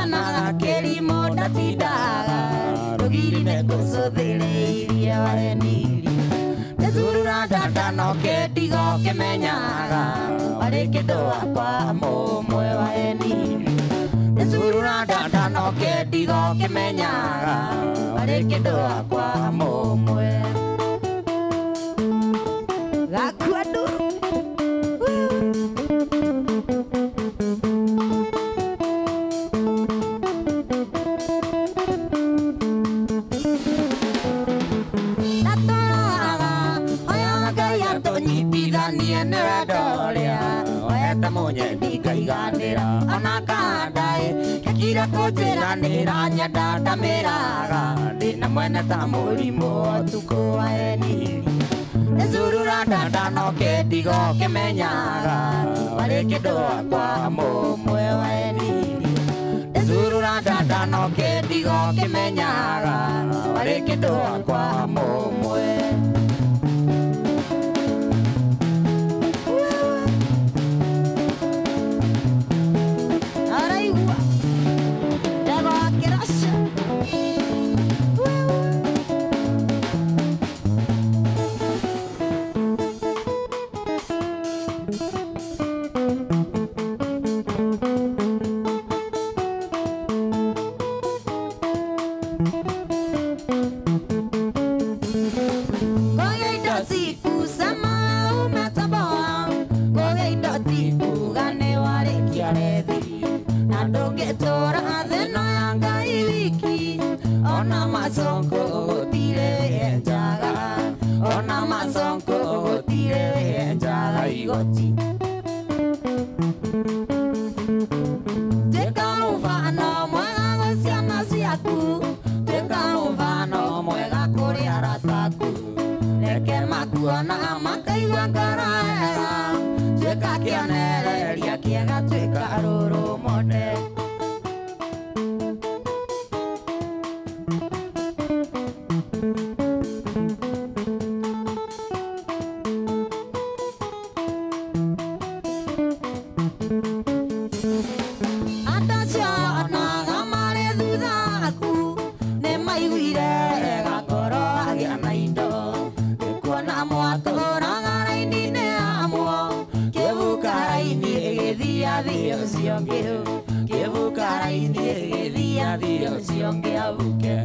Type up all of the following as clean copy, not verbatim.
Nikuonaga kĩrimũ ndatindaga rũgiri nĩngũcũthĩrĩirie waenirie Ndĩcurura ndanda no kĩndigo kĩmenyaga warĩ kĩndũ wakwa mũmwe waenirie Ndĩcurura ndanda no kĩndigo kĩmenyaga warĩ kĩndũ wakwa mũmwe Gakua nduru. Ndatũraga oya Ngai atũnyitithanie nĩ wendo ũrĩa wete mũnyendi ngaiganĩra ona kandaĩ kĩkire kũnjĩra nĩranyenda ndamĩraga ndĩna mwene ta mũrimũ ũtukũ waenirie Ndĩcurura ndanda no kĩndigo kĩmenyaga warĩ kĩndũ wakwa mũmwe waenirie Ndĩcurura ndanda no kĩndigo kĩmenyaga warĩ kĩndũ wakwa mũmwe Araigua ndego wa kĩraca. Kũgĩa indo cikusama umetoboa kũgĩa indo tikuga nĩ warĩkia rethi na ndũngĩtũra thĩ ĩno ya Ngai wiki ona macongo gũtirĩ wenjaga ona macongo gũtirĩ wenjaga igoti Tuĩka mũbano mwega gwĩ ciana ciaku tuĩka mũbano mwega kũrĩ arata aku reke makuona makaigua ngoro wega tuĩka kĩonereria kĩega tuĩka rũrũ model Andũ acio onaga marĩ thutha waku nĩmaiguire wega ngoro agĩa na indo nĩkuona mwatũraga raini-inĩ yamwo kĩbuka raini ĩgĩthiathia ũcio ũngĩ kĩbuka raini ĩgĩthiathia ũcio ũngĩ abuke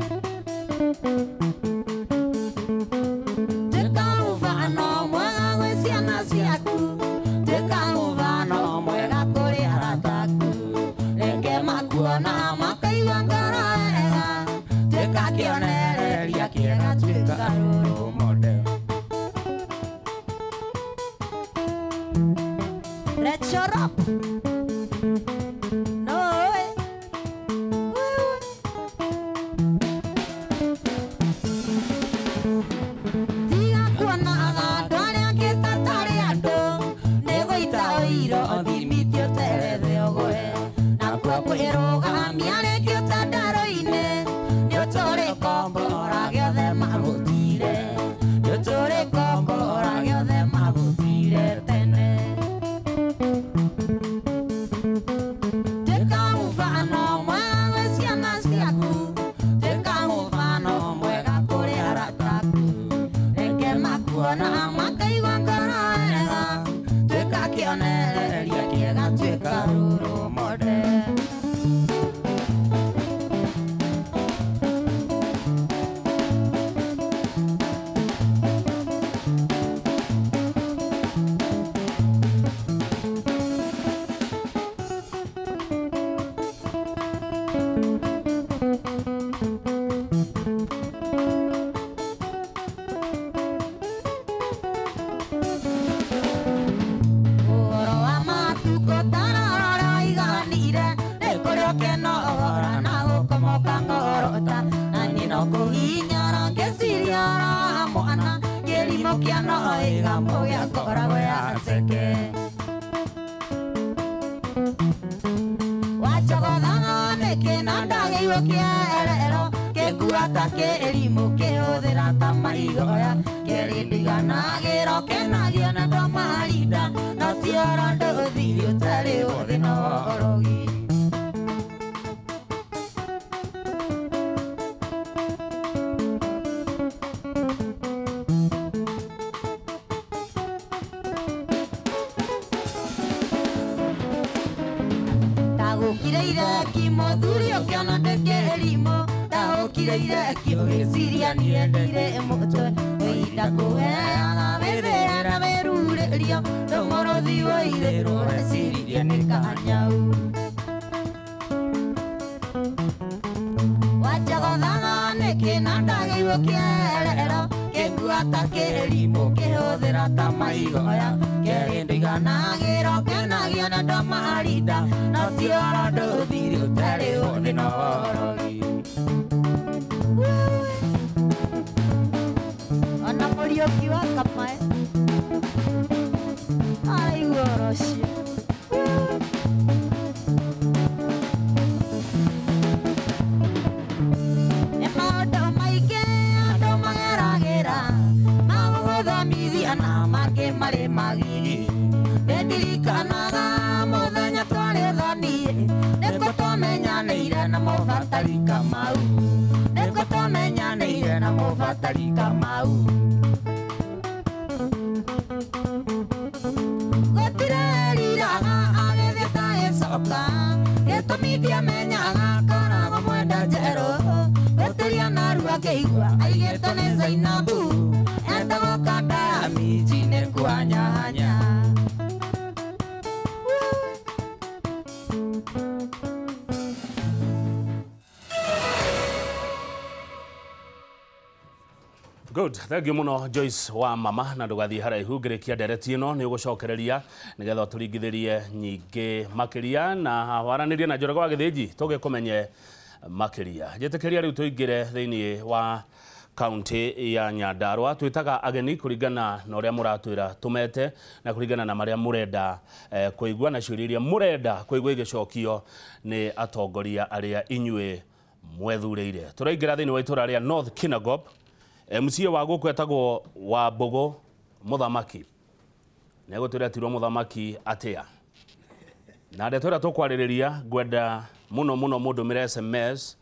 Tuĩka mũbano mwega gwĩ ciana ciaku tuĩka mũbano mwega kũrĩ arata aku reke makuona makaigua ngoro wega tuĩka kĩonereria kĩega tuĩka rũrũ model Let's shut up. No. Wewe. Tiga kuonaga andũ arĩa angĩ ta tarĩ andũ nĩ gũita ũiro thimiti ũterethe ũgwe nakuo kwĩrũgamia rĩngĩ ũtandarũ-inĩ nĩ ũtũrĩ kombora gĩothe magũtire nĩ ũtũrĩ kombora gĩothe magũtire tene Tuĩka mũbano mwega gwĩ ciana ciaku tuĩka mũbano mwega kũrĩ arata aku reke makuona makaigua ngoro wega tuĩka kĩonereria kĩega tuĩka rũrũ model Ũhoro wa matukũ tarora waiganire nĩ kũrĩ ũkĩnogora na gũkomoka ngorota na niĩ no kũhinyara ngĩciria ũhoro wa mwana kĩrimũ kĩa no ĩgambo gĩakoragwo yaceke wachogothaga nĩkĩ na ndagĩirwo kĩerero kĩngua ta kĩrimũ kĩhũthĩra ta maigoya kĩrindiganagĩro kĩnagio nĩ ndũmarinda no ti oro ndũthiri ũtarĩ ũthĩ na ũrogi. Ndahũkire ireki mũthuri ũkĩona ndĩkĩrimũ Ndahũkire ireki ũgĩciria niĩ ndirĩ mũtwe Wĩinda kũheana wĩthĩra na wĩrurĩrio Ndũmũrũthi wairĩrwo weciririe nĩ kanyau Wanjogothaga nĩkĩ na ndagĩirwo kĩerero Kĩngua ta kĩrimũ kĩhũthĩra ta maigoya Kerĩ ndĩiganagĩra ũkenagio nĩ ndamarinda No ti ũhoro ndũthire ũtarĩ ũthĩ na worogi Ona Mũriũki wa Kamae araigua ũhoro ũcio. Nĩ maũndũ maingĩ andũ mageragĩra magũgũthomithia na mangĩ marĩ magigi Nĩndirikanaga mũthenya twarĩ thoni nĩkuo twamenyanĩire na mũbatari Kamau Nĩkuo twamenyanĩire na mũbatari Kamau Gũtireriraga agĩthiĩ ta ĩcoka gĩtũmi ndiamenyaga koragwo mwenda njerũ Gũtiria narua ngĩigua aigĩtwo nĩ Zainabu etagwo kanda ya minji nĩ kuhanyahanya Good, thank you muno Joyce wa mama na ndugathiĩ haraihu ngĩrĩkia ndereti ĩno nĩ ũgũcokereria nĩgetha ũtũringithĩrie nyingĩ makĩria na waranĩrie na Njoroge wa Gĩthĩnji tũgĩkũmenye makĩria. Njĩtĩkĩria rĩu tũingĩre thĩinĩ wa kaunti ya Nyandarua twĩtaga ageni kũringana na ũrĩa mũratwĩra tũmete na kũringana na marĩa mũrenda kũigua na ciũria iria mũrenda kũigua igĩcokio nĩ atongoria arĩa inyuĩ mwethurĩire. Tũraingĩra thĩinĩ wa itũra rĩa North Kinangop. MCA wa gũkũ etagwo Wambũgũ Mũthamaki. Nĩegũtwĩra etirwo Mũthamaki atĩa. Na ndeto ĩrĩa tũkwarĩrĩria ngwenda mũno mũno mũndũmĩre SMS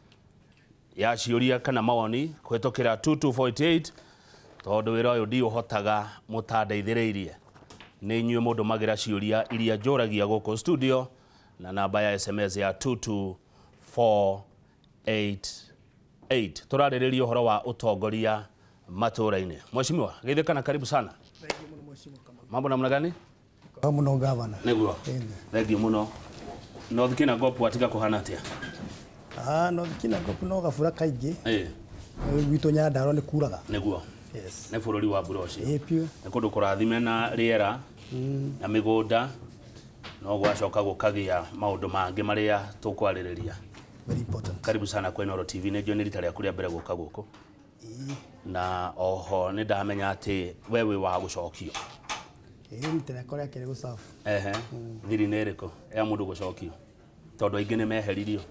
ya ciũria kana mawoni kũhĩtũkĩra 2248 tondũ wĩra ũyũ ndiũhotaga mũtandeithĩrĩirie. Nĩ inyuĩ mũndũmagĩra ciũria iria njũragia gũkũ studio na namba ya SMS ya 22488. Tũrarĩrĩria ũhoro wa ũtongoria matũra-inĩ. Mheshimiwa, geithĩka karibu sana. Mambo namna gani? Muno gavana. Nĩguo. Thank you muno. North Kinangop watiga kũhana atĩa? North Kinangop no gabura kaingĩ. Gwitũ Nyandarua nĩ kuraga. Nĩguo. Yes. Nĩ bũrũri wa mbura ũcio. Ĩĩ piũ. Nĩ kũndũ kũrathime na rĩera na mĩgũnda no gwacoka gũkagĩa maũndũ mangĩ marĩa tũkwarĩrĩria. Very important. Karibu sana kwa Inooro TV. Nĩ njũĩ nĩ rita rĩaku rĩa mbere gũka gũkũ. Na oho nĩ ndamenya atĩ we wĩ wa gũcokio. Ĩĩ rita rĩakwa rĩa kerĩ gũcabu. Ehe. Thiri nĩ ĩrĩkũ ya mũndũ gũcokio? Tondũ aingĩ nĩ meheririo.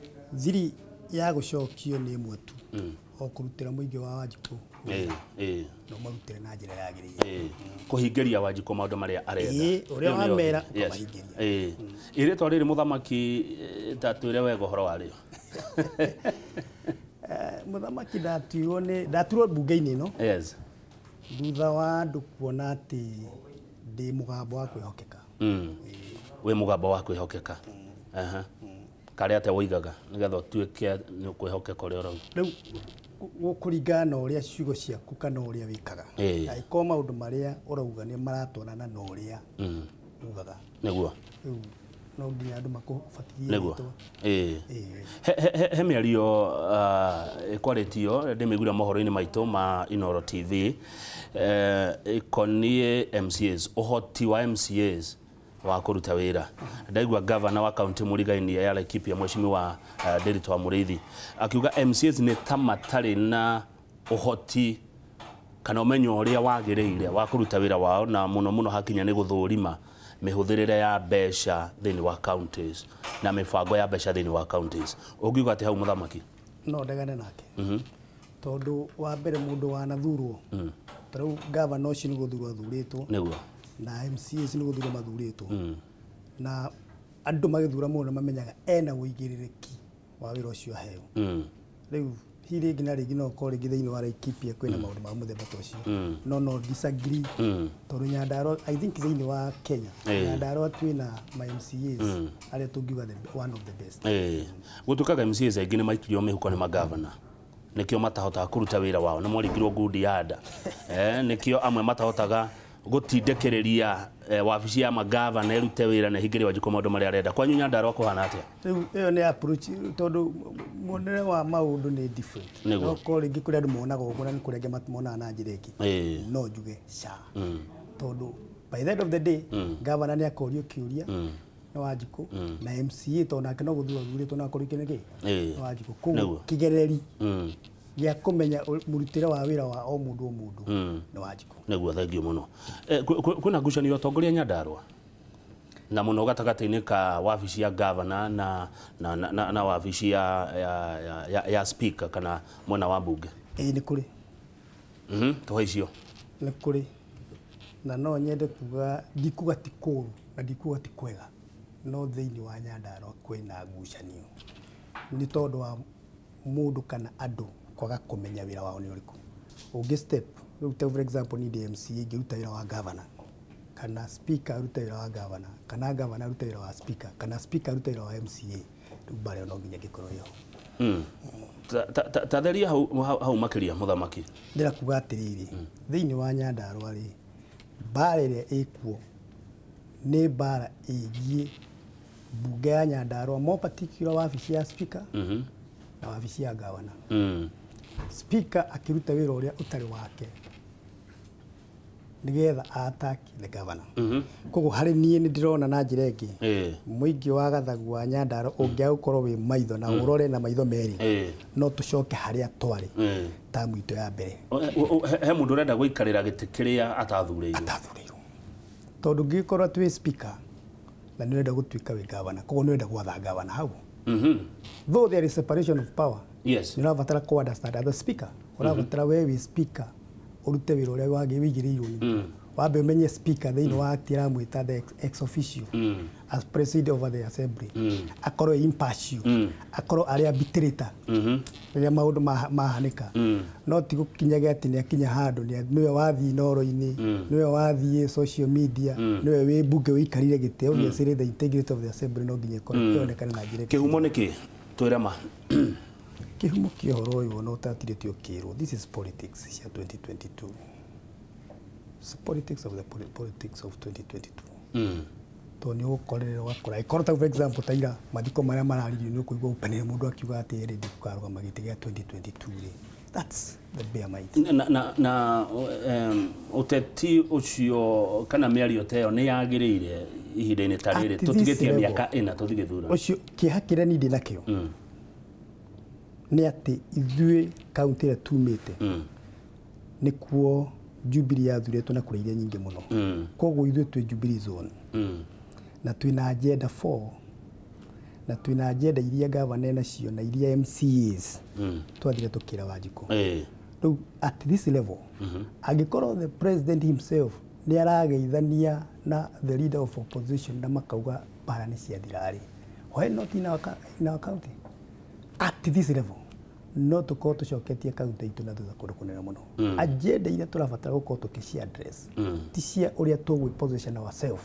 Thiri ya gũcokio nĩ ĩmwe tu. O kũrutĩra mũingĩ wa Wanjikũ. Ĩĩ. No marutĩre na njĩra yagĩrĩire. Ĩĩ. Kũhingĩria Wanjikũ maũndũ marĩa arenda. Ĩĩ, ũrĩa wamera ũkamahingĩria. Ĩĩ. Ĩrĩtwa rĩrĩ Mũthamaki ta twĩre wega ũhoro warĩo. Mũthamaki ndatuirwo nĩ ndatuirwo mbunge-inĩ ĩno. Yes. Thutha wa andũ kuona atĩ ndĩ mũgambo wa kwĩhokeka. Wĩ mũgambo wa kwĩhokeka. Aha. Karĩa atĩa woigaga nĩgetha ũtuĩke nĩ ũkwĩhokeka ũrĩa ũrauga? Rĩu gũkũringana na ũrĩa ciugo ciaku kana ũrĩa wĩkaga. Angĩkorwo maũndũ marĩa ũrauga nĩ maratwarana na ũrĩa ugaga. Nĩguo. Rĩu no nginya andũ makũbatithie Nĩguo. rĩtwa. Ĩĩ. He mĩario ĩkwarĩtio ndĩmĩiguire mohoro-inĩ maitũ ma Inooro TV ĩkoniĩ MCAs, ũhoti wa MCAs wa kũruta wĩra. Ndaigua gavana wa kaunti Mũrigainia ya Laikipia Mheshimiwa Ndiritu wa Mũrĩithi akiuga MCAs nĩ ta matarĩ na ũhoti kana ũmenyo ũrĩa wagĩrĩire wa kũruta wĩra wao na mũno mũno hakinya nĩ gũthũrima mĩhũthĩrĩre ya mbeca thĩinĩ wa counties na mĩbango ya mbeca thĩinĩ wa counties. Ũngiuga atĩ hau Mũthamaki? No ndegane nake. Tondũ wa mbere mũndũ wanathurwo ta rĩu gavana ũcio nĩ gũthurwo athurĩtwo. Nĩguo. Na MCAs nĩ gũthurwo mathurĩtwo. Na andũ magĩthura mũndũ mamenyaga ena ũigĩrĩrĩki wa wĩra ũcio aheo. Rĩu Hihi rĩngĩ na rĩngĩ no ũkorwo rĩngĩ thĩinĩ wa Laikipia kwĩna maũndũ ma mũthemba ta ũcio, no disagree, tondũ Nyandarua, I think thĩinĩ wa Kenya, Nyandarua twĩna ma MCAs arĩa tũngiuga one of the best. Gũtuĩkaga MCAs aingĩ nĩ maikirio mĩhuko nĩ magavana, nĩkĩo matahotaga kũruta wĩra wao, nĩ moringirwo ngundi ya nda. Nĩkĩo amwe matahotaga gũtindĩkĩrĩria wabici ya magavana ĩrute wĩra na ĩhingĩrie Wanjikũ maũndũ marĩa arenda. Kwanyu Nyandarua kũhana atĩa? Rĩu ĩyo nĩ approach, tondũ muonere wa maũndũ nĩ different. No korwo rĩngĩ kũrĩ andũ monaga ũguo na nĩ kũrĩ angĩ monaga na njĩra ĩngĩ. No njuge ca, tondũ by the end of the day governor nĩ akorio kĩũria nĩ Wanjikũ, na MCA tondũ nake no gũthurwo athurĩtwo no akorio kĩũria nĩkĩ nĩ Wanjikũ. Koguo kĩgereri gĩa kũmenya mũrutĩre wa wĩra wa o mũndũ o mũndũ nĩ Wanjikũ. Nĩguo, thengio mũno. Kwĩna ngucanio ya atongoria Nyandarua na mũno gatagatĩ-inĩ ka wabici ya governor na wabici ya speaker kana mwena wa mbunge? Ĩĩ, nĩ kũrĩ. Tũhe icio. Nĩ kũrĩ, na no nyende kuga, ndikuga ti kũũru na ndikuga ti kwega, no thĩinĩ wa Nyandarua kwĩna ngucanio nĩ tondũ wa mũndũ kana andũ kwaga kũmenya wĩra wao nĩ ũrĩkũ. Ũngĩ step rĩu, ta for example niĩ ndĩ MCA, ingĩruta wĩra wa governor kana speaker arute wĩra wa governor kana governor arute wĩra wa speaker kana speaker arute wĩra wa MCA, rĩu mbara ĩyo no nginya ĩngĩkorwo ĩho. Ta theria hau makĩria, mũthamaki. Ndĩra kuga atĩrĩrĩ, thĩinĩ wa Nyandarua rĩ, mbara ĩrĩa ĩkuo nĩ mbara ĩgiĩ mbunge ya Nyandarua, more particular wabici ya speaker na wabici ya governor. Speaker akĩruta wĩra ũrĩa ũtarĩ wake nĩgetha attack the governor. Koguo harĩ niĩ nĩ ndĩrona na njĩra ĩngĩ, mũingĩ wa gathagu wa Nyandarua ũngĩaga gũkorwo wĩ maitho na ũrore na maitho merĩ, no tũcoke harĩa twarĩ tamu itũ ya mbere. He mũndũ ũrenda gũikarĩra gĩtĩ kĩrĩa atathurĩirwo. Atathurĩirwo, tondũ ũngĩkorwo twĩ speaker na nĩ ũrenda gũtuĩka wĩ governor, koguo nĩ ũrenda gwatha governor hau. Though there is separation of power, nĩ ũrabatara kũ understand as a speaker, ũrabatara we wĩ speaker ũrute wĩra ũrĩa wigĩrĩirwo nĩ wambe ũmenye speaker thĩinĩ wa act ĩramwĩta the ex officio as president over the assembly, akorwo e impartial, akorwo arĩ arbitrator rĩrĩa maũndũ mahanĩka, no ti gũkinyagia atĩ nĩ akinya handũ nĩwe wathiĩ noro-inĩ, nĩwe wathiĩ social media, nĩwe wĩ mbunge wĩikarire gĩtĩ. Obviously the integrity of the assembly no nginya ĩkorwo ĩonekane na njĩra. Kĩhumo nĩ kĩ? Twĩre ma. Kĩhumo kĩa ũhoro ũyũ ona ũtatirĩtio ũkĩrwo, this is politics cia 2022. It's politics of the politics of 2022. Tondũ nĩ ũgũkorerera ũgakora ĩkorwo ta for example ta ira mathiko marĩa mararirio nĩ ũkũigua openly mũndũ akiuga atĩ ere ndikũkarũgama gĩtĩ gĩa 2022 rĩ, that's the bare might. Na ũteti ũcio kana mĩario ta ĩyo nĩ yagĩrĩire ihinda-inĩ ta rĩrĩ tũtigĩtie mĩaka ĩna tũthiĩ gĩthurano? Ũcio kĩeha kĩrĩa niĩ ndĩ nakĩo nĩ atĩ ithuĩ kaunti ĩrĩa tumĩte nĩkuo Jubilee yathurĩtwo na kura iria nyingĩ mũno. Koguo ithuĩ twĩ Jubilee zone na twĩna agenda 4 na twĩna agenda iria governor nacio na iria MCAs twathire tũkĩra Wanjikũ. Rĩu at this level angĩkorwo the president himself nĩ arageithania na the leader of opposition na makauga mbara nĩ ciathira rĩ, why not in our county? At this level no tũkorwo tũcoketie kaunti itũ na thutha kũndũ kũnene mũno. Agenda iria tũrabatara gũkorwo tũkĩci address ti cia ũrĩa tũgwĩ position ourselves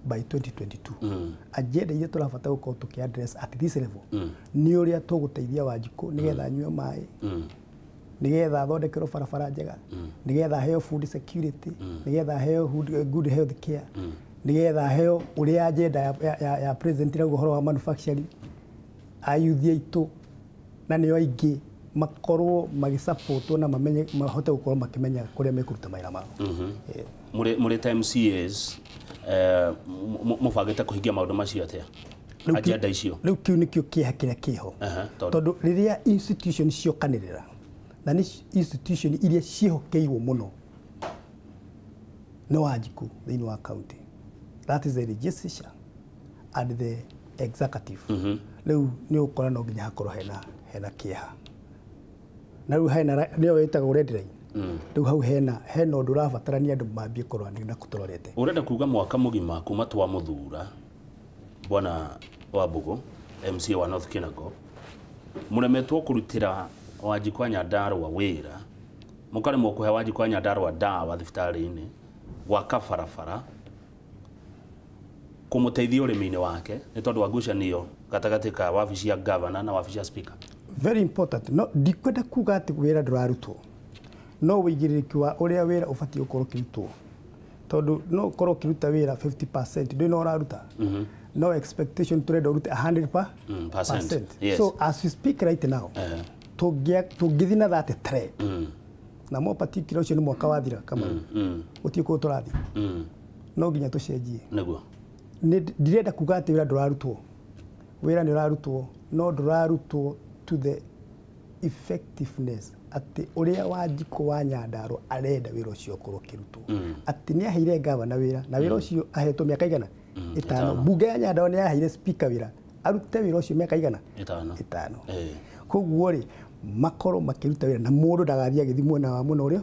by 2022. Agenda iria tũrabatara gũkorwo tũkĩ address at this level nĩ ũrĩa tũgũteithia Wanjikũ nĩgetha anyue maĩ, nĩgetha athondekerwo barabara njega, nĩgetha aheo food security, nĩgetha aheo good health care, nĩgetha aheo ũrĩa agenda ya president ĩrauga ũhoro wa manufacturing, ayuthi aitũ na nĩo aingĩ makorwo magĩsupportwo na mamenye mahote gũkorwo makĩmenya kũrĩa mekũruta mawĩra mao. Mũrĩ ta MCAs mũbangĩte kũhingia maũndũ macio atĩa? Agenda icio. Rĩu kĩu nĩkĩo kĩeha kĩrĩa kĩho, tondũ rĩrĩa institution ciokanĩrĩra na nĩ institution iria ciĩhokeirwo mũno nĩ Wanjikũ thĩinĩ wa county, that is the legislature and the executive. Rĩu nĩ ũgũkora no nginya hakorwo hena kĩeha, na rĩu hena nĩyo ĩtagwo red line. Rĩu hau hena ũndũ ũrabatarania andũ mambie kũrora na kũtũrorete. Ũrenda kuga mwaka mũgima kuma twamũthura Bwana Wambugu MCA wa North Kinango, mũremetwo kũrutĩra Wanjikũ wa Nyandarũa wĩra, mũkaremwo kũhe Wanjikũ wa Nyandarũa ndawa thibitarĩ-inĩ, gwaka barabara, kũmũteithia ũrĩmi-inĩ wake nĩ tondũ wa ngucanio gatagatĩ ka wabici ya governor na wabici ya speaker. Very important. No ndikwenda kuga atĩ wĩra ndũrarutwo, no wĩigĩrĩrĩki wa ũrĩa wĩra ũbatiĩ gũkorwo ũkĩrutwo, tondũ no ũkorwo ũkĩruta wĩra 50% ndũĩ no ũraruta, no expectation tũrenda ũrute 100 percent. Yes. So as we speak right now, tũngĩthiĩ na that trend, na more particular ũcio nĩ mwaka wathira kama gũtirĩ kũndũ tũrathiĩ, no nginya tũcenjie. Nĩguo. Ndirenda kuga atĩ wĩra ndũrarutwo, wĩra nĩ ũrarutwo, no ndũrarutwo to the effectiveness atĩ ũrĩa Wanjikũ wa Nyandarũa arenda wĩra ũcio ũkorwo ũkĩrutwo, atĩ nĩ aheire gavana wĩra na wĩra ũcio ahetwo mĩaka igana 5. Mbunge ya Nyandarũa nĩ yaheire speaker wĩra arute wĩra ũcio mĩaka igana 5. 5. Koguo rĩ, makorwo makĩruta wĩra na mũndũ ndagathiĩ agĩthiĩ mwena wa mwena ũrĩa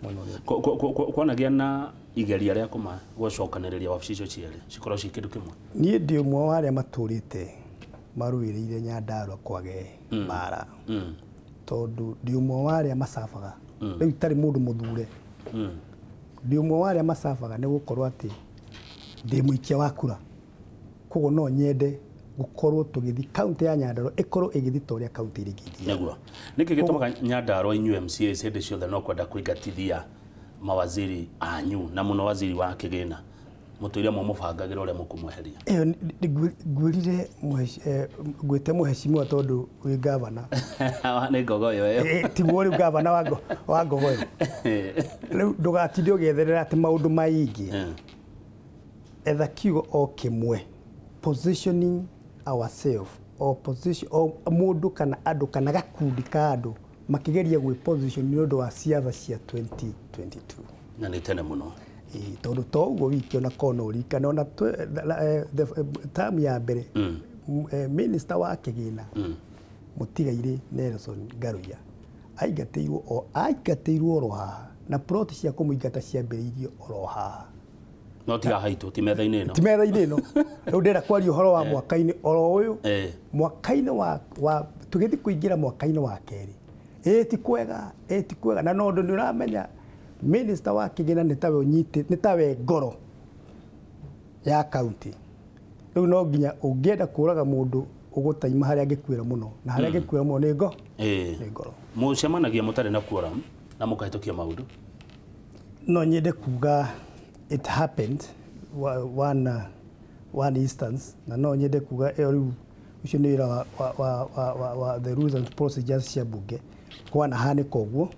mwena ũrĩa. Kwanagia na igeria rĩa kũma gũcokanĩrĩria wabici icio cierĩ cikorwo ci kĩndũ kĩmwe. Niĩ ndĩ ũmwe wa arĩa matũrĩte marũĩrĩire Nyandarũa kwage mara, tondũ ndĩ ũmwe wa arĩa macabaga rĩu itarĩ mũndũ mũthure, ndĩ ũmwe wa arĩa macabaga nĩ gũkorwo atĩ ndĩ mũikia wa kura, koguo no nyende gũkorwo tũgĩthiĩ kaunti ya Nyandarũa ĩkorwo ĩgĩthiĩ ta ũrĩa kaunti iria ingĩ ithiaga. Nĩguo. Nĩkĩ gĩtũmaga Nyandarũa inyuĩ MCAs hĩndĩ ciothe no kwenda kũingatithia mawaziri anyu na mũno waziri wa kĩgĩna mũtũire mũmũbangagĩra ũrĩa mũkũmweheria? Ĩyo ngwĩrire ngwĩte mũheshimiwa tondũ wĩ gavana. Nĩ Ngogoyo ĩyo. Tiguo rĩu gavana wa Ngogoyo. Rĩu ndũgatinde ũgĩetherera atĩ maũndũ maingĩ. Etha kiugo o kĩmwe, positioning ourselves or position o mũndũ kana andũ kana gakundi ka andũ makĩgeria gwĩ position nĩ ũndũ wa ciatha cia 2022. Na nĩ tene mũno. Tondũ to ũguo wiki ona korwo no ũririkane ona term ya mbere, minister wa kĩgĩna mũtigairĩ Nelson Ngaruiya aingatĩirwo oro haha, na plot cia kũmũingata ciambĩrĩirio oro haha. No ti haha itũ, ti metha-inĩ ĩno. Ti metha-inĩ ĩno. Rĩu ndĩrenda kwaria ũhoro wa mwaka-inĩ oro ũyũ, mwaka-inĩ wa tũgĩthiĩ kũingĩra mwaka-inĩ wa kerĩ, ĩ ti kwega, ĩ ti kwega, na no ũndũ nĩ ũramenya minister wa kĩgĩna nĩ tawe ũnyitĩ, nĩ tawe ngoro ya kaunti. Rĩu no nginya ũngĩenda kũraga mũndũ ũgũtaima harĩa angĩkuĩra mũno, na harĩa angĩkuĩra mũno nĩ nĩ ngoro. Mũcemanagia mũtarĩ na quorum na mũkahĩtũkia maũndũ? No nyende kuga it happened one instance, na no nyende kuga ĩyo rĩu ũcio nĩ wĩra wa the rules and procedures cia bunge. Kwanahanĩka ũguo,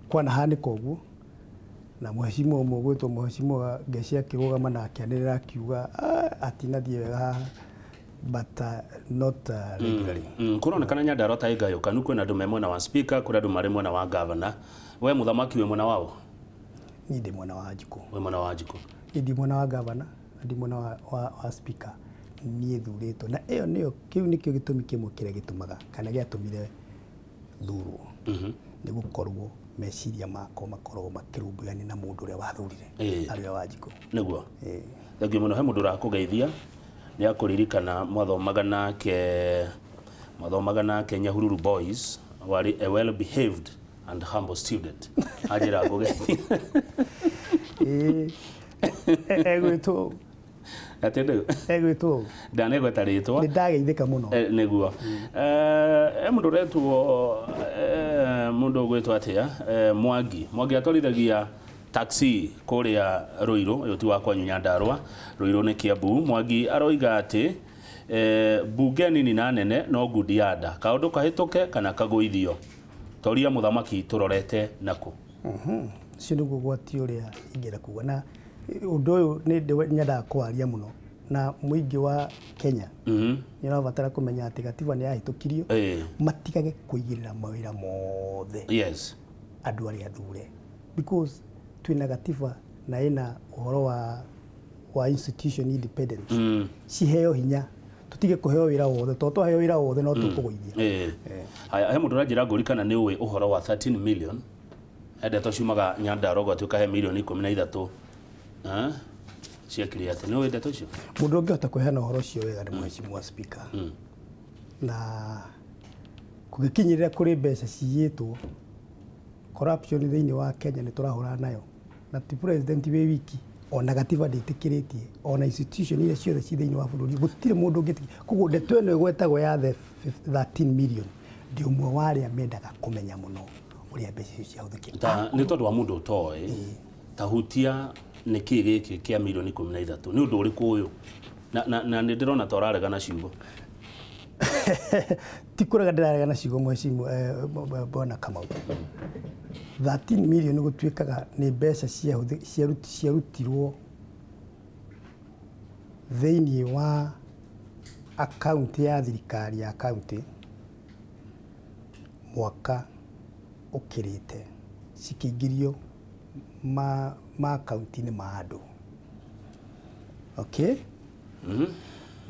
kwanahanĩka ũguo, na mũheshimiwa ũmwe ũgwĩtwo mũheshimiwa Ngeci akĩrũgama na akĩanĩrĩra akiuga atinathiĩ wega haha, but not regularly. Kũronekana Nyandarũa ta ĩngayũkanu, kwĩna andũ me mwena wa speaker, kwĩna andũ marĩ mwena wa governor. We mũthamaki wĩ mwena waũ? Niĩ ndĩ mwena wa Wanjikũ. Wĩ mwena wa Wanjikũ. Niĩ ndi mwena wa governor na ndi mwena wa speaker. Niĩ thurĩtwo na ĩyo nĩyo, kĩu nĩkĩo gĩtũmi kĩmwe kĩrĩa gĩtũmaga kana gĩatũmire thurwo, nĩ gũkorwo meciria makwa makorwo makĩrũmbũyania na mũndũ ũrĩa wathurire arĩ we Wanjikũ. Nĩguo. Thengiũ mũno. He mũndũ ũrakũgeithia nĩ akũririkana mwathomaga nake Nyahururu Boys, warĩ a well behaved and humble student. Anjĩra ngũgeithia. Egwĩtwo Atĩ ndũ? Egwĩtwo. Ndanegweta rĩtwa. Nĩ ndageithĩka mũno. Nĩguo. He mũndũ ũretwo, mũndũ ũgwĩtwo atĩa? Mwangi. Mwangi atwarithagia taxi kũrĩa Ruiru, ũyũ ti wa kwanyu Nyandarũa, Ruiru nĩ Kiambu. Mwangi aroiga atĩ bunge nini na nene no ngundi ya nda, kaũndũ kahĩtũke kana kagũithio, toria mũthamaki tũrorete nakũ. Ũcio nĩguo ũgwati ũrĩa ingĩenda kuga, na ũndũ ũyũ nĩ nyendaga kwaria mũno na mũingĩ wa Kenya nĩ ũrabatara kũmenya atĩ gatiba nĩ yahĩtũkirio, matigage kũigĩrĩra mawĩra mothe andũ arĩa athure, because twĩna gatiba na ĩna ũhoro wa institution independence, ciheo hinya, tũtige kũheo wĩra wothe, tondũ twaheo wĩra wothe no tũkũgũithia. Haya, he mũndũ ũranjĩra ngũri kana nĩ ũĩ ũhoro wa 13 million ndeto ciumaga Nyandarũa gwatuĩka he milioni 13 ciekire atĩ, nĩ ũĩ ndeto icio? Mũndũ ũngĩhota kũheana ũhoro ũcio wega nĩ mũheshimiwa speaker, na Kũgĩkinyĩrĩra kũrĩ mbeca ciyĩtwo corruption thĩinĩ wa Kenya nĩ tũrahũrana nayo na ti president wĩ wiki ona gatiba ndĩtĩkĩrĩtie ona institution iria ciothe ci thĩinĩ wa bũrũri gũtirĩ mũndũ ũngĩtĩkĩria. Koguo ndeto ĩno ĩgwetagwo ya the 13 million ndĩ ũmwe wa arĩa mendaga kũmenya mũno ũrĩa mbeca icio ciahũthĩkire. Ta nĩ tondũ wa mũndũ ũtoĩ ta hutia nĩ kĩ gĩkĩ kĩa milioni 13 nĩ ũndũ ũrĩkũ ũyũ na nĩ ndĩrona ta ũrarega na ciugo. Ti kũrega ndĩrarega na ciugo mheshimiwa bwana Kamau. 13 million gũtuĩkaga nĩ mbeca ciarutirwo thĩinĩ wa akaunti ya thirikari ya kaunti mwaka ũkĩrĩte cikĩingĩrio ma akaunti-inĩ ma andũ. Okay?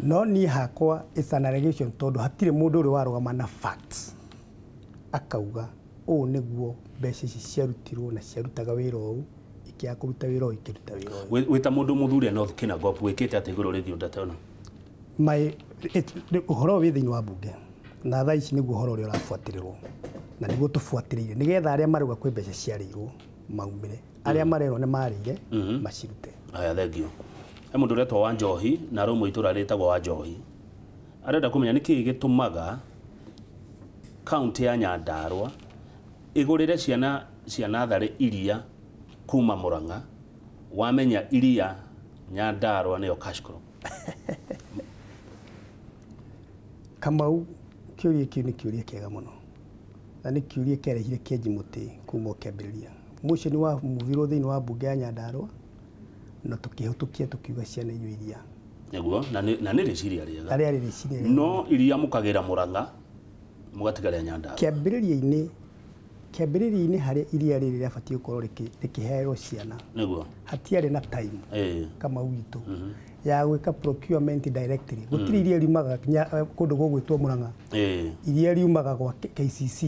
No niĩ hakwa it's an allegation tondũ hatirĩ mũndũ ũrĩ warũgama na facts akauga ũũ nĩguo mbeca ici ciarutirwo na ciarutaga wĩra ũũ ikĩaga kũruta wĩra ũũ ikĩruta wĩra ũyũ. Wĩ ta mũndũ mũthure North Kinangop wĩkĩte atĩa igũrũ rĩgiĩ ndeto ĩno? Ũhoro wĩ thĩinĩ wa mbunge na thaa ici nĩguo ũhoro ũrĩa ũrabuatĩrĩrwo na nĩguo tũbuatĩrĩire nĩgetha arĩa marauga kwĩ mbeca ciarĩirwo maumĩre arĩa marerwo nĩ marĩire macirute. Aya thengio. He mũndũ ũretwo wa Njohi na araumwo itũra rĩtagwo wa Njohi arenda kũmenya nĩkĩĩ gĩtũmaga kaunti ya Nyandarua ĩgũrĩre ciana cia natharĩ iria kuma Murang'a wamenya iria Nyandarua nĩyo cash crop. Kamau kĩũria kĩu nĩ kĩũria kĩega mũno na nĩ kĩũria kĩarehire kĩenji mũtĩ kuma o kĩambĩrĩria. Motion wa muvirwo thĩinĩ wa mbunge ya Nyandarua na tũkĩhĩtũkia tũkiuga ciana inyue iria. Nĩguo na nĩ rĩciria rĩega. Na rĩarĩ rĩciria rĩega. No iria mũkagĩra Murang'a mũgatigaria Nyandarua. Kĩambĩrĩria-inĩ harĩa iria rĩrĩ rĩabatiĩ gũkorwo rĩkĩheerwo ciana. Nĩguo. Hatiarĩ na time. Kamau witũ ya gwĩka procurement directly. Gũtirĩ iria riumaga kũndũ gũgwĩtwo Murang'a. Iria riumaga gwa KCC.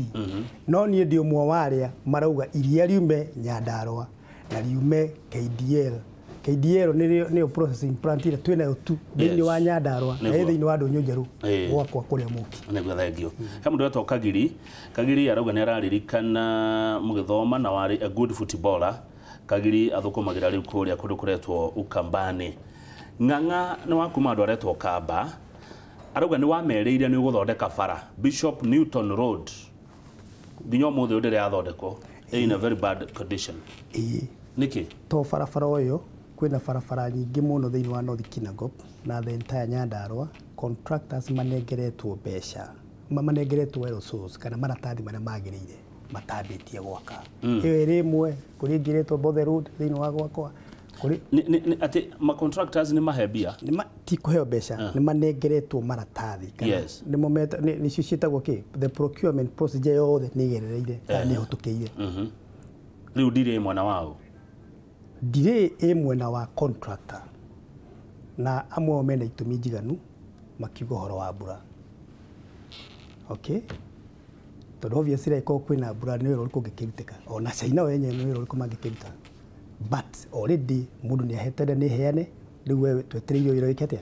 No niĩ ndĩ ũmwe wa arĩa marauga iria riume Nyandarua na riume KDL. KDL nĩyo processing plant ĩrĩa twĩnayo tu thĩinĩ wa Nyandarua na ĩ thĩinĩ wa Ndũnyũ Njerũ gwakwa kũrĩa Mũki. Nĩguo thengio. He mũndũ wetwo Kagiri. Kagiri arauga nĩ araririkana mũgĩthoma na warĩ a good footballer. Kagiri athũkũmagĩra rĩu kũrĩa kũndũ kũretwo Ukambani. Ng'ang'a nĩ wa kuma andũ aretwo Kamba. Arauga nĩ wamerĩire nĩ ũgũthondeka bara Bishop Newton Road. Nginya ũmũthĩ ũyũ ndĩrĩ yathondekwo. In a very bad condition. Nĩkĩ? To barabara ũyũ kwĩna barabara nyingĩ mũno thĩinĩ wa North Kinangop na the entire Nyandarua contractors manengeretwo mbeca manengeretwo resource kana maratathi marĩa magĩrĩire matambĩtie gwaka. Ĩyo ĩrĩ ĩmwe kũrĩ ĩngĩ ĩretwo Bothe Road thĩinĩ wa gwakwa kũrĩ atĩ ma contractors nĩ mahe mbia ti kũheo mbeca nĩ manengeretwo maratathi kana nĩmo nĩcio ciĩtagwo kĩ the procurement procedure yothe nĩ ĩgerereire kana nĩ ĩhĩtũkĩire. Rĩu ndirĩ mwena wao. Ndirĩ ĩ mwena wa contractor na amwe ao mena itũmi njiganu makiuga ũhoro wa mbura. Okay? Tondũ obviously angĩkorwo kwĩna mbura nĩ wĩra ũrĩkũ ũngĩkĩrutĩka ona China o yenyewe nĩ wĩra ũrĩkũ mangĩkĩruta but already mũndũ nĩ ahetende nĩ heane rĩu we twetereire wĩra wĩke atĩa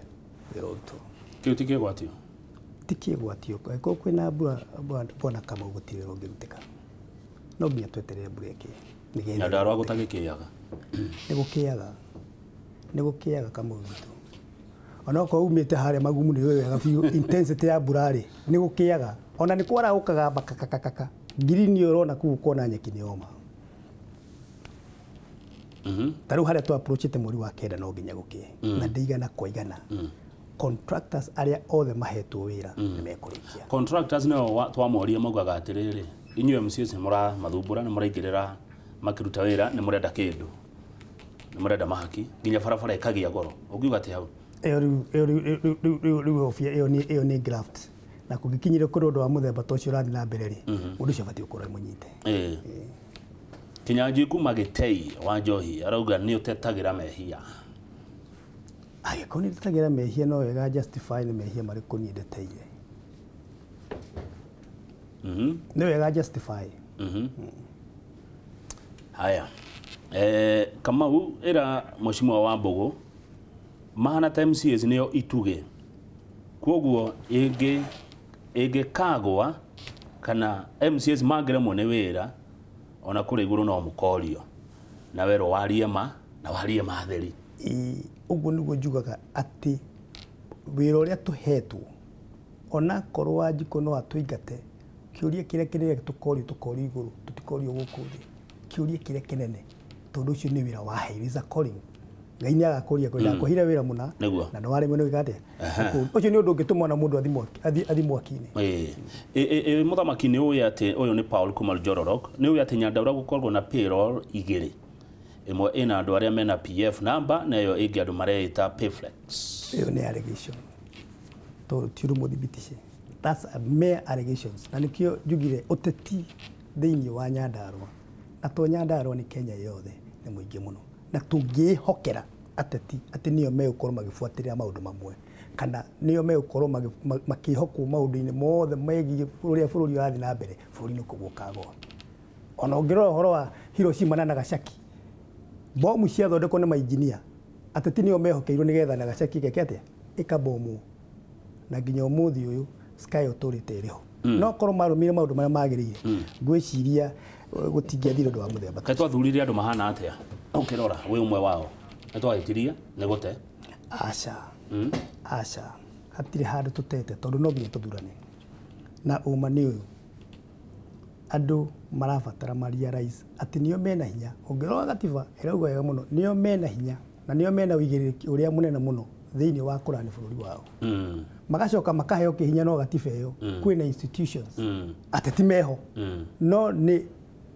wĩra ũrutwo. Kĩu ti kĩgwatio? Ti kĩgwatio angĩkorwo kwĩna mbura bwana Kamau gũtirĩ wĩra ũngĩrutĩka no nginya tweterere mbura ĩkĩe. Nyandarua gũtagĩkĩaga. Nĩ gũkĩaga Kamau witũ ona okorwo umĩte harĩa magumu nĩ wega biũ intensity ya mbura rĩ nĩ gũkĩaga ona nĩ kwarahũkaga bakakakaka ngirini ũrona kũu ũkona nyeki nĩ yoma. Ta rĩu harĩa tũ approachĩte mweri wa kenda no nginya gũkĩe na ndĩigana kwa igana contractors arĩa othe mahetwo wĩra nĩ mekũrĩkia. Contractors nĩo twamoria maugaga atĩrĩrĩ inyuĩ MCAs nĩ mũramathumbũra nĩ mũraingĩrĩra makĩruta wĩra nĩ mũrenda kĩndũ nĩ mũrenda mahaki nginya barabara ĩkagĩa goro ũngiuga atĩ hau ĩyo rĩu ĩyo nĩ graft na kũngĩkinyire kũrĩ ũndũ wa mũthemba ta ũcio ũrathiĩ na mbere rĩ mũndũ ũcio abatiĩ gũkorwo mũnyite. Kinyanjui kuma Gĩtei wa Njohi arauga nĩ ũtetagĩra mehia. Angĩkorwo nĩ ndetagĩra mehia no wega justify nĩ mehia marĩkũ niĩ ndeteire. Nĩ wega justify. Haya. Kamau ĩra mheshimiwa wa Mbũgũ mahana ta MCAs nĩo itugĩ koguo ĩngĩkagwa kana Kana MCAs mangĩremwo nĩ wĩra ona kũrĩ igũrũ no mũkorio. Na werwo warie ma na warie ma theri. Ũguo nĩguo njugaga atĩ wĩra ũrĩa tũhetwo ona korwo Wanjikũ no atũingate, kĩũria kĩrĩa kĩnene tũkorio tũkorio igũrũ, tũtikorio gũkũ thĩ. Kĩũria kĩrĩa kĩnene tondũ ũcio nĩ wĩra waheirwo, is a calling. Ngai nĩ agakũria kwenda akũheire wĩra mũna na nĩwaremwo nĩ gwĩka atĩa. Ũcio nĩ ũndũ ũngĩtũma ona mũndũ athi mwaki-inĩ. Mũthamaki nĩ ũĩ atĩ ũyũ nĩ Paul kuma Njororok, nĩ ũĩ atĩ Nyandarua gũkoragwo na payroll igĩrĩ, ĩmwe ĩna andũ arĩa mena PF number na ĩyo ĩngĩ andũ mareĩta Payflex. Ĩyo nĩ allegation tondũ ti ũndũ mũthibitice. That's a mere allegations. Na nĩkĩo njugire ũteti thĩinĩ wa Nyandarua, na to Nyandarua nĩ Kenya yothe, nĩ mũingĩ mũno, na tũngĩĩhokera ateti atĩ nĩo megũkorwo magĩbuatĩrĩra maũndũ mamwe kana nĩo megũkorwo makĩhokwo maũndũ-inĩ mothe megiĩ ũrĩa bũrũri ũrathiĩ na mbere, bũrũri nĩ kũgũa ũkagũa. Ona ũngĩrora ũhoro wa Hiroshima na Nagasaki, bomu ciathondekwo nĩ mainjinia, ateti nĩo mehokeirwo nĩgetha Nagasaki ĩgeke atĩa, ĩkabomwo, na nginya ũmũthĩ ũyũ sky ũtũrĩte ĩrĩ ho. No korwo marũmĩrĩire maũndũ marĩa magĩrĩire, ngwĩciria gũtingĩathire ũndũ wa mũthemba. Kaĩ twathurire andũ mahana atĩa? Ũkĩrora wĩ ũmwe wao, nĩ twahĩtirie nĩ gũte? Aca, aca, hatirĩ handũ tũtete tondũ no nginya tũthurane. Na ũma nĩ ũyũ, andũ marabatara ma realize atĩ nĩo mena hinya. Ũngĩrora gatiba ĩrauga wega mũno, nĩo mena hinya na nĩo mena ũigĩrĩrĩki ũrĩa mũnene mũno thĩinĩ wa kũrani bũrũri wao. Magacoka makaheo kĩhinya no gatiba ĩyo kwĩna institutions ateti meho, no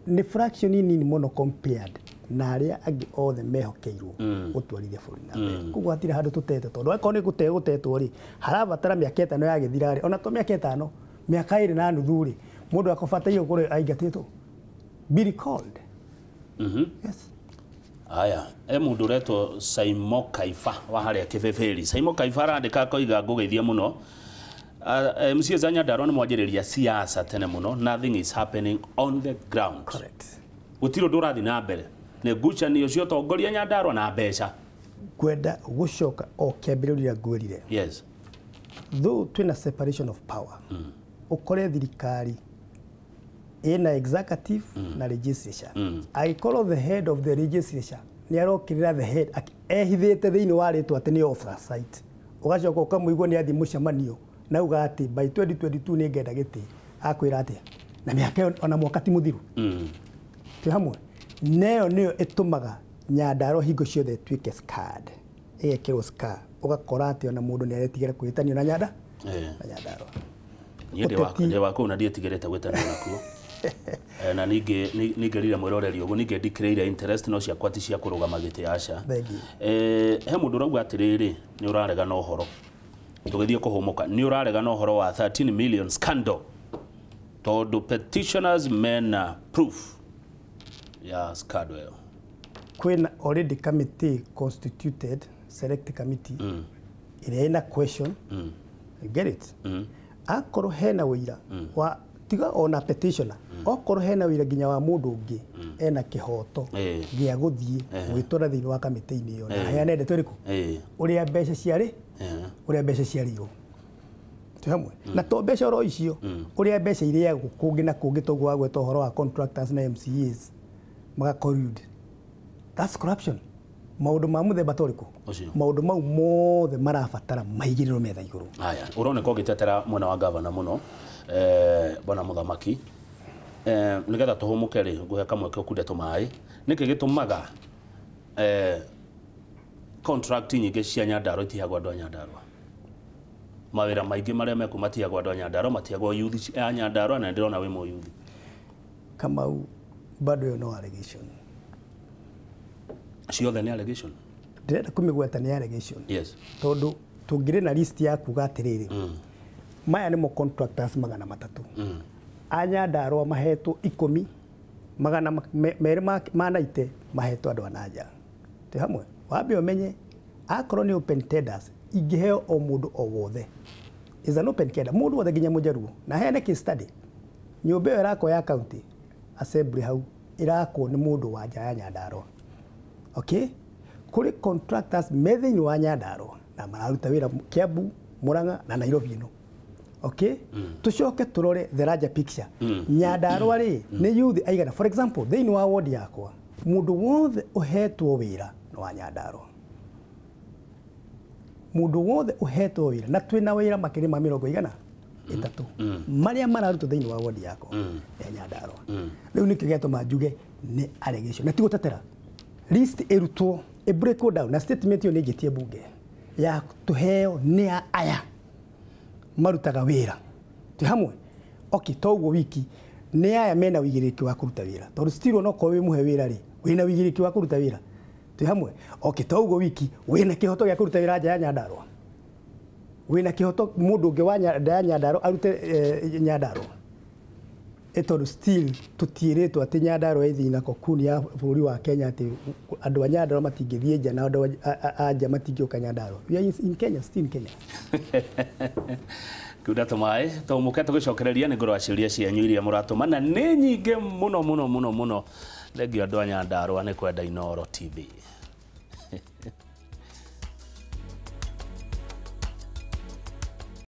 nĩ fraction nini mũno compared na arĩa angĩ othe mehokeirwo gũtwarithia bũrũri na mbere. Koguo hatirĩ handũ tũtete, tondũ angĩkorwo nĩ gũte gũtetwo rĩ, harabatara mĩaka 5 yagĩthira rĩ, ona to mĩaka 5, mĩaka 2.5 rĩ, mũndũ akobataire gũkorwo aingatĩtwo, be recalled. Yes. Aya, mũndũ ũretwo Saimo Kaifa wa harĩa Kĩbĩbĩri. Saimo Kaifa arandĩka akoiga ngũgeithia mũno. MCAs a Nyandarua nĩ mwanjĩrĩria siasa tene mũno, nothing is happening on the ground. Correct. Gũtirĩ ũndũ ũrathiĩ na mbere. Nĩ ngucanio cia ũtongoria Nyandarua na mbeca. Ngwenda gũcoka o kĩambĩrĩria ngwĩrire. Yes. Though twĩna separation of power, ũkore thirikari ĩna executive na legislature. Angĩkorwo the head of the legislature nĩ arokĩrĩra the head ehithĩte thĩinĩ wa rĩtwa atĩ nĩ oversight, ũgacoka ũkamũigua nĩ athiĩ mũcemanio na auga atĩ by 2022 nĩ ngenda gĩtĩ, akwĩra atĩa na mĩaka ĩyo ona mwaka ti mũthiru. Twĩ hamwe. Neyo nĩyo ĩtũmaga Nyandarua hingo ciothe ĩtuĩke scarred, ĩgekĩrwo scar, ũgakora atĩ ona mũndũ nĩ aretigĩra kwĩtanio na Nyanda na Nyandarua. Niĩ ndĩ wa kũu na ndietigĩrĩte gwĩtanio nakuo. Na ningĩ ningĩrire mwĩroreri ũguo, ningĩ ndikĩrĩire interest no ciakwa ti cia kũrũgama gĩtĩ aca. He mũndũ ũrauga atĩrĩrĩ, nĩ ũrarega na ũhoro, tũgĩthiĩ kũhũmũka, nĩ ũrarega na ũhoro wa 13 million scandal tondũ petitioners mena proof ya scandal ĩyo. Kwĩna already committee constituted, select committee ĩrĩa ĩna question. You get it? Akorwo hena ũira wa tiga ona petitioner, okorwo hena wĩra nginya wa mũndũ ũngĩ ena kĩhoto gĩa gũthiĩ gwĩtwara thĩinĩ wa kamĩtĩ-inĩ ĩyo na aheane ndeto ĩrĩkũ, ũrĩa mbeca ciarĩ, ũrĩa mbeca ciarĩirwo. Twĩ hamwe. Na to mbeca oro icio, ũrĩa mbeca irĩagwo kũngĩ na kũngĩ, toguo wagweta ũhoro wa contractors na MCAs maga collude. That's corruption. Maũndũ ma mũthemba ta ũrĩkũ? Maũndũ mau mothe marabatara maigĩrĩrwo metha igũrũ. Aya, ũroneka ũgĩtetera mwena wa gavana mũno, bwana mũthamaki. Nĩgetha tũhũmũke rĩ, ngũhe kamweke ũkunde tũmaĩ. Nĩkĩ gĩtũmaga contract nyingĩ cia Nyandarua itihagwo andũ a Nyandarua? Mawĩra maingĩ marĩa mekuo matihagwo andũ a Nyandarua, matihagwo youth a Nyandarua, na ndĩrona wĩ mũyuthi. Kamau, bado ĩyo no allegation. Ciothe nĩ allegation? Ndĩrenda kũmĩgweta nĩ allegation. Yes. Tondũ tũngĩrĩ na list ya kuga atĩrĩrĩ, maya nĩmo contractors 300. A Nyandarua mahetwo 10, 290 mahetwo andũ a nanja. Twĩ hamwe. Wambe ũmenye akorwo nĩ open tenders ingĩheo o mũndũ o wothe. Is an open tender, mũndũ wothe nginya mũjaruo. Na heane case study. Nyũmba ĩyo ĩrakwo ya county assembly hau ĩrakwo nĩ mũndũ wa nja ya Nyandarua. Okay? Kũrĩ contractors me thĩinĩ wa Nyandarua na mararuta wĩra Kiambu, Murang'a na Nairobi ĩno. Okay, tucoke turore the larger picture. Nyandarua rĩ, nĩ youth aigana? For example, thĩinĩ wa ward yakwa, mũndũ wothe ũhetwo wĩra nĩ wa Nyandarua. Mũndũ wothe ũhetwo wĩra, na twĩna wĩra makĩria ma 30 marĩa mararutwo thĩinĩ wa ward yakwa ya Nyandarua. Rĩu nĩkĩo gĩatũma njuge nĩ allegation na ti gũtetera. List ĩrutwo, ĩ break down, na statement ĩyo nĩ njĩtie bunge ya tũheo nĩ a aya marutaga wĩra twĩ hamwe. Okay, to ũguo wiki nĩ aya mena wĩigĩrĩrĩki wa kũruta wĩra, tondũ still onokorwo wĩ mũhe wĩra rĩ, wĩna wĩigĩrĩrĩki wa kũruta wĩra. Twĩ hamwe? Okay, to ũguo wiki wĩna kĩhoto gĩa kũruta wĩra nja ya Nyandarua? Wĩna kĩhoto mũndũ ũngĩ wa nja ya Nyandarua arute Nyandarua? Ĩ tondũ still tũtiĩrĩtwo atĩ Nyandarua ĩthiĩ na kokuni ya bũrũri wa Kenya, atĩ andũ a Nyandarua matingĩthiĩ nja na andũ a nja matingĩũka Nyandarua. We are in Kenya, still in Kenya. Kiunda tũmaĩ tũmũke tũgĩcokereria nĩ ngũrwa ciũria cianyu iria mũratũma, na nĩ nyingĩ mũno mũno mũno mũno. Thengio andũ a Nyandarua nĩ kwenda Inooro TV.